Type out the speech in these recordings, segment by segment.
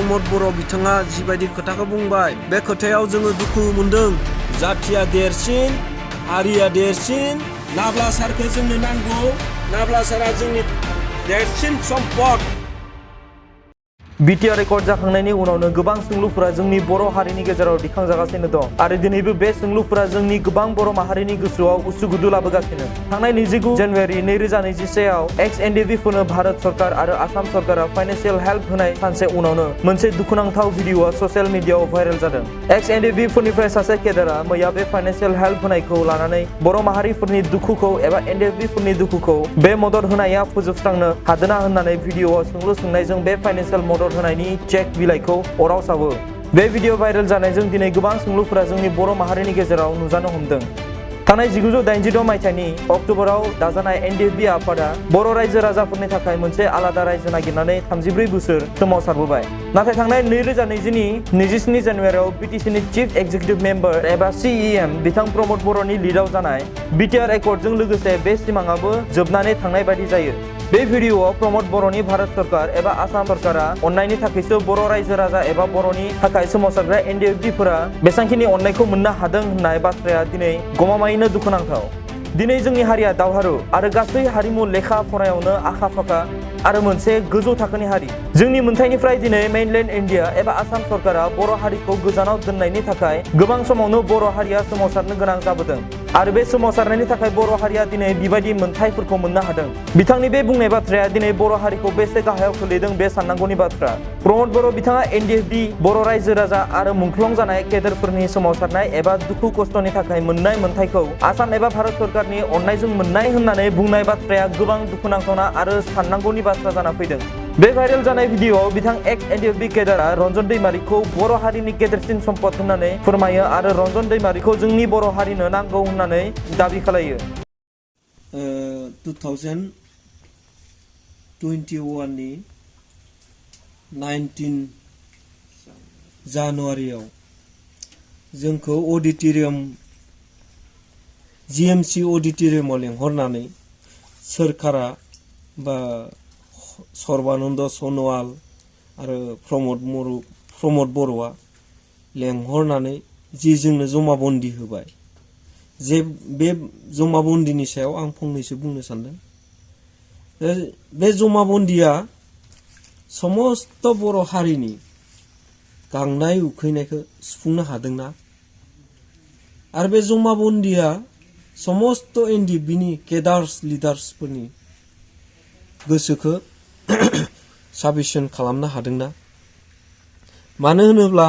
प्रमद बर' बिथाङा जिबायदि खोथाखौ बुंबाय बे खोथायाव जोङो दुखु मोनदों। जाथिया देरसिन, हारिया देरसिन, नाब्ला सारखौ जोंनो नांगौ। नाब्ला सारा जोंनि देरसिन सम्पद। बिटिआर रेकर्ड जाखांनायनि उनावनो गोबां सोंलुफोरा जोंनि बर' हारिनि गेजेराव दिखांजागासिनो दं आरो दिनैबो बे सोंलुफोरा जोंनि गोबां बर' माहारिनि गोसोआव उसुगुदु लाबोगासिनो। थांनाय 29 जानुवारि 2021 आव एक्स-एनडिएफबि फोरनो भारत सरकार आरो आसाम सरकारा फाइनेन्सियेल हेल्प होनाय सानसे उनावनो मोनसे दुखुनांथाव भिडिअ'आ ससियेल मिडियाआव भाइरेल जादों। एक्स-एनडिएफबि फोरनिफ्राय सासे केडारआ मैया बे फाइनेन्सियेल हेल्प होनायखौ लानानै बर' माहारिफोरनि दुखुखौ एबा एनडिएफबि फोरनि दुखुखौ बे मदद होनाया फोजोबस्रांनो हादोना होननानै भिडिअ'आव सोंलु सोंनायजों बे फाइनेन्सियेल मदद होनायनि चेक बिलाइखौ अराव सावो। बे भिडिअ भाइरेल जानायजों दिनै गोबां सोंलुफोरा जोंनि बर' माहारिनि गेजेराव नुजानो हमदों। थांनाय 1986 मायथाइनि अक्ट'बराव दाजानाय एनडिएफबि आफादा बर' रायजो राजाफोरनि थाखाय मोनसे आलादा रायजो नागिरनानै 34 बोसोर सोमावसारबोबाय। नाथाय थांनाय 2020 नि 27 जानुवारियाव बिटिसिनि चिफ एक्जिकिउटिभ मेम्बार एबा CEM बिथां प्रमद बर'नि लिडआव जानाय बिटिआर एकर्डजों लोगोसे बे सिमाङाबो जोबनानै थांनाय बायदि जायो। बे भिडिअ'आव प्रमद बर'नि भारत सरकार एबा आसाम सरकारा अननायनि थाखायसो बर' रायजो राजा एबा बर'नि थाखाय सोमावसारग्रा एनडिएफबिफोरा बेसांखिनि अननायखौ मोननो हादों होननाय बाथ्राया दिनै गमामायैनो दुखुनांथाव। दिनै जोंनि हारिया दावहारु आरो गासै हारिमु लेखा फरायावनो आखा-फाखा आरो मोनसे गोजौ थाखोनि हारि। जोंनि मोनथायनिफ्राय दिनै मेइनलेन्ड इन्डिया एबा आसाम सरकारा बर' हारिखौ गोजानाव दोननायनि थाखाय गोबां समावनो बर' हारिया सोमावसारनो गोनां जाबोदों आरो बे सोमावसारनायनि थाखाय बर' हारिया दिनै बेबायदि मोनथायफोरखौ मोननो हादों। बिथांनि बे बुंनाय बाथ्राया दिनै बर' हारिखौ बेसे गाहायाव खोलैदों बे साननांगौनि बाथ्रा। प्रमद बर' बिथाङा एनडिएफबि, बर' रायजो राजा आरो मुंख्लं जानाय केडारफोरनि सोमावसारनाय एबा दुखु खस्थ'नि थाखाय मोननाय मोनथायखौ आसाम एबा भारत सरकारनि अननायजों मोननाय होननानै बुंनाय बाथ्राया गोबां दुखुनांथावना आरो साननांगौनि बाथ्रा जाना फैदों। बे भाइरेल जानाय भिडिअ'आव बिथां एक्स-एनडिएफबि केडारआ रन्जन दैमारिखौ बर' हारिनि गेदेरसिन सम्पद होननानै फोरमायो आरो रन्जन दैमारिखौ जोंनि बर' हारिनो नांगौ होननानै दाबि खालायो। 2021 नि 19 जानुवारियाव जोंखौ अडिट'रियाम GMC अडिट'रियामाव लेंहरनानै सोरखारा बा सर्बानन्द सन'वाल आरो प्रमद बर'आ लेंहरनानै जि जोंनो जमाबन्दि होबाय, जे बे जमाबन्दिनि सायाव आं फंनैसो बुंनो सानदों। बे जमाबन्दिया समस्त बर' हारिनि गांनाय उखैनायखौ सुफुंनो हादोंना? आरो बे जमाबन्दिया समस्त एनडिएफबिनि केडार्स लिडार्सफोरनि गोसोखौ साबिसन खालामनो हादोंना? मानो होनोब्ला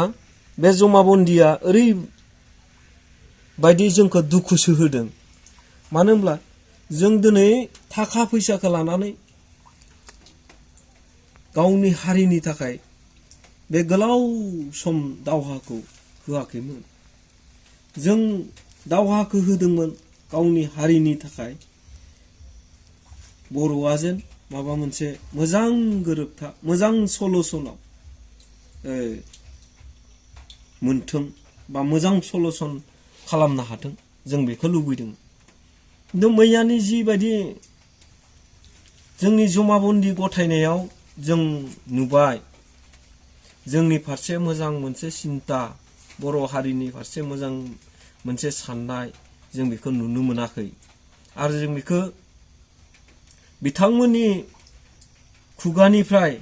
बे जमाबन्दिया ओरैबायदि जोंखौ दुखुसो होदों। मानो होनब्ला जों दिनै थाखा फैसाखौ लानानै गावनि हारिनि थाखाय बे गोलाव सम दावहाखौ होआखैमोन। जों दावहाखौ होदोंमोन गावनि हारिनि थाखाय। बर'आ जेन माबा मोनसे मोजां गोरोबथा, मोजां सलुसनाव मोनथों बा मोजां सलुसन खालामनो हाथों, जों बेखौ लुबैदों। खिन्थु मैयानि जिबायदि जोंनि जमाबन्दी गथायनायाव जों नुबाय, जोंनि फारसे मोजां मोनसे सिन्ता, बर' हारिनि फारसे मोजां मोनसे साननाय जों बेखौ नुनो मोनाखै। आरो जों बेखौ बिथांमोननि खुगानिफ्राय,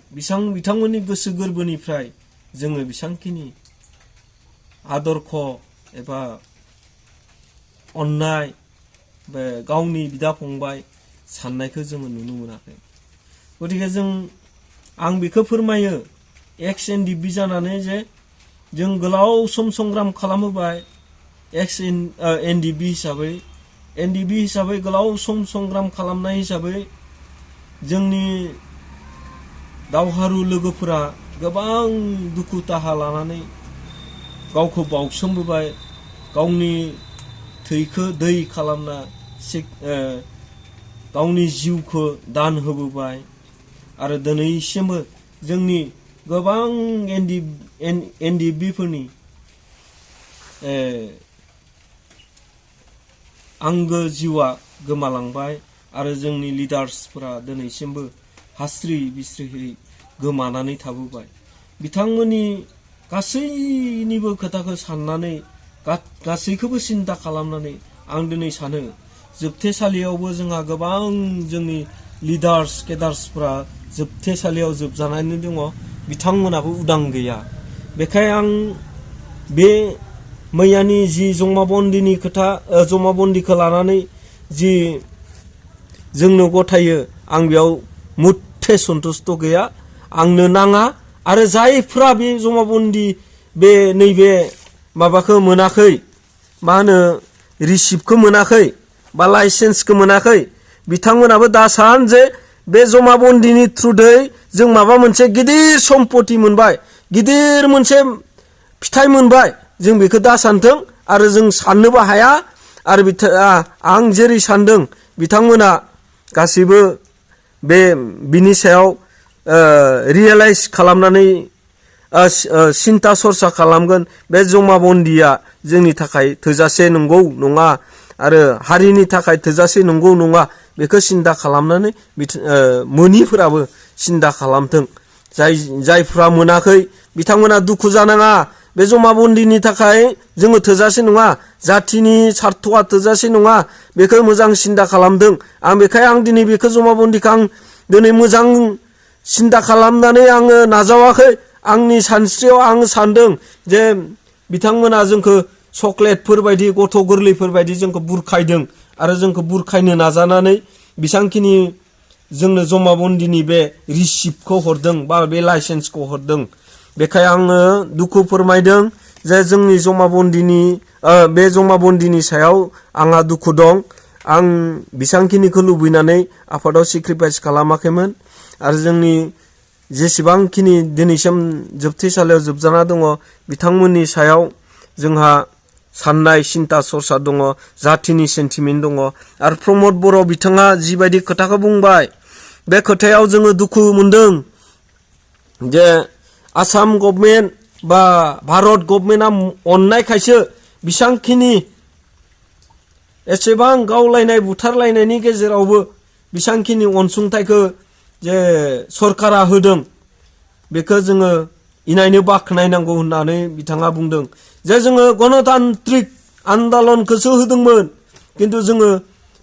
बिथांमोननि गोसो गोरबोनिफ्राय जोङो बेसांखिनि आदर्श एबा अननाय बे गावनि बिदा फंबाय साननायखौ जोङो नुनो मोनाखै। गतिके आं बेखौ फोरमायो एक्स-एनडिएफबि जानानै जे जों गोलाव सम संग्राम खालामबोबाय। एक्स-एनडिएफबि हिसाबै गोलाव सम संग्राम खालामनाय हिसाबै जोंनि दावहारु लोगोफोरा गोबां दुखु दाहा लानानै गावखौ बाउसोमबोबाय, गावनि थैखौ दै खालामना गावनि जिउखौ दान होबोबाय। आरो दिनैसिमबो जोंनि गोबां एनडिएफबिफोरनि आंगो जिउआ गोमालांबाय आरो जोंनि लिडार्सफोरा दिनैसिमबो हास्रि बिस्रियै गोमानानै थाबोबाय। बिथांमोननि गासैनिबो खोथाखौ साननानै गासैखौबो सिन्था खालामनानै आं दिनै सानो जोबथेसालियावबो जोंहा गोबां जोंनि लिडार्स केडार्सफ्रा जोबथेसालियाव जोबजानानै दङ बिथांमोनाबो उदां गैया बेखाय आं बे मैयानि जि जमाबन्दीनि खोथा जमाबन्दीखौ लानानै जि जोंनो गथायो आं बेयाव मुथे सन्तुष्ट गैया आंनो नाङा आरो जायफ्रा बे जमाबन्दी बे नैबे माबाखौ मोनाखै मा होनो रिसिप्टखौ मोनाखै बा लाइसेन्सखौ मोनाखै बिथांमोनाबो दा सान जे बे जमाबन्दीनि थ्रुयै जों माबा मोनसे गिदिर सम्पति मोनबाय गिदिर मोनसे फिथाइ मोनबाय जों बेखौ दा सानथों आरो जों साननोबो हाया आरो आं जेरै सानदों बिथांमोना गासैबो बिनि सायाव रियेलाइज खालामनानै सिन्था सरसा खालामगोन बे जमाबन्दीया जोंनि थाखाय थोजासे नंगौ नङा आरो हारिनि थाखाय थोजासे नंगौ नङा बेखौ सिन्था खालामनानै मोनिफोराबो सिन्था खालामथों जायफ्रा मोनाखै बिथांमोना दुखु जानाङा बे जमाबन्दीनि थाखाय जोङो थोजासे नङा जाथिनि सार्थआ थोजासे नङा बेखौ मोजां सिन्था खालामदों आं बेखाय आं दिनै बेखौ जमाबन्दीखौ आं दिनै मोजां सिन्था खालामनानै आङो नाजावाखै आंनि सानस्रियाव आं सानदों जे बिथांमोना जोंखौ चक्लेटफोर बायदि गथ' गोरलैफोर बायदि जोंखौ बुरखायदों आरो जोंखौ बुरखायनो नाजानानै बेसांखिनि जोंनो जमाबन्दीनि बे रिसिप्टखौ हरदों बा बे लाइसेन्सखौ हरदों बेखाय आङो दुखु फोरमायदों जे जोंनि बे जमाबन्दीनि सायाव आंहा दुखु दं आं बेसांखिनिखौ लुबैनानै आफादाव सेक्रिफाइस खालामाखैमोन आरो जोंनि जेसेबांखिनि दिनैसिम जोबथेसालियाव जोबजाना दङ बिथांमोननि सायाव जोंहा साननाय सिन्था सरसा दङ जाथिनि सेन्टिमेन्ट दङ आरो प्रमद बर' बिथाङा जिबायदि खोथाखौ बुंबाय बे खोथायाव जोङो दुखु मोनदों जे आसाम गभर्नमेन्ट बा भारत गभर्नमेन्टआ अननायखायसो बेसांखिनि एसेबां गावलायनाय बुथारलायनायनि गेजेरावबो बेसांखिनि अनसुंथाइखौ जे सरकारा होदों बेखौ जोङो इनायनो बाख्नायनांगौ होननानै बिथाङा बुंदों जे जोङो गणतान्त्रिक आन्दलनखौसो होदोंमोन किन्तु जोङो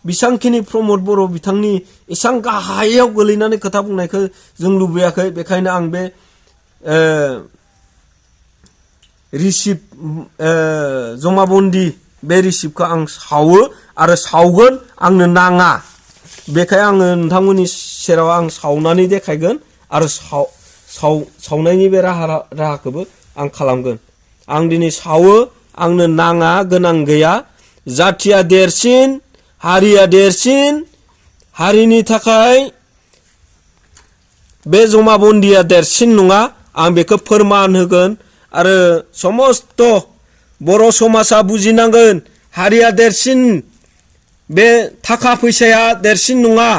बेसांखिनि प्रमद बर' बिथांनि एसां गाहायाव गोलैनानै खोथा बुंनायखौ जों लुबैयाखै बेखायनो आं बे रिसिप्ट जमाबन्दी बे रिसिप्टखौ आं सावो आरो सावगोन आंनो नाङा बेखाय आङो नोंथांमोननि सेराव आं सावनानै देखायगोन आरो सावनायनि बे राहाखौबो आं खालामगोन आं दिनै सावो आंनो नाङा गोनां गैया जाथिया देरसिन हारिया देरसिन हारिनि थाखाय बे जमाबन्दिया देरसिन नङा आं बेखौ फोरमान होगोन आरो समस्त बर' समाजा बुजिनांगोन हारिया देरसिन बे थाखा फैसाया देरसिन नङा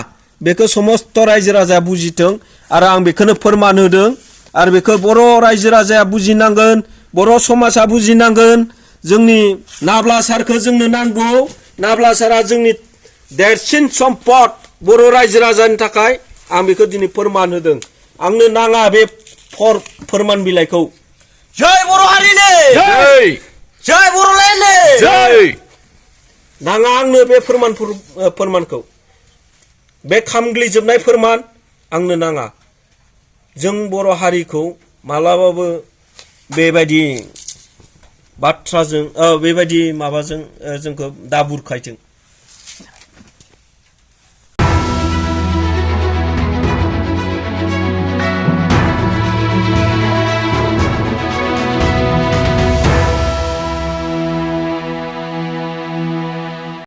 बेखौ समस्त रायजो राजाया बुजिथों आरो आं बेखौनो फोरमान होदों आरो बेखौ बर' रायजो राजाया बुजिनांगोन बर' समाजा बुजिनांगोन जोंनि नाब्ला सारखौ जोंनो नांगौ नाब्ला सारा जोंनि देरसिन सम्पद बर' रायजो राजानि थाखाय आं बेखौ दिनै फोरमान होदों आंनो नाङा बे फोरमान बिलाइखौ जय बर' हारिनि जय जय बर'लेण्डनि जय नाङा आंनो बे फोरमानखौ बे खामग्लिजोबनाय फोरमान आंनो नाङा जों बर' हारिखौ मालाबाबो बेबायदि बाथ्राजों बेबायदि माबाजों जोंखौ दा बुरखायथों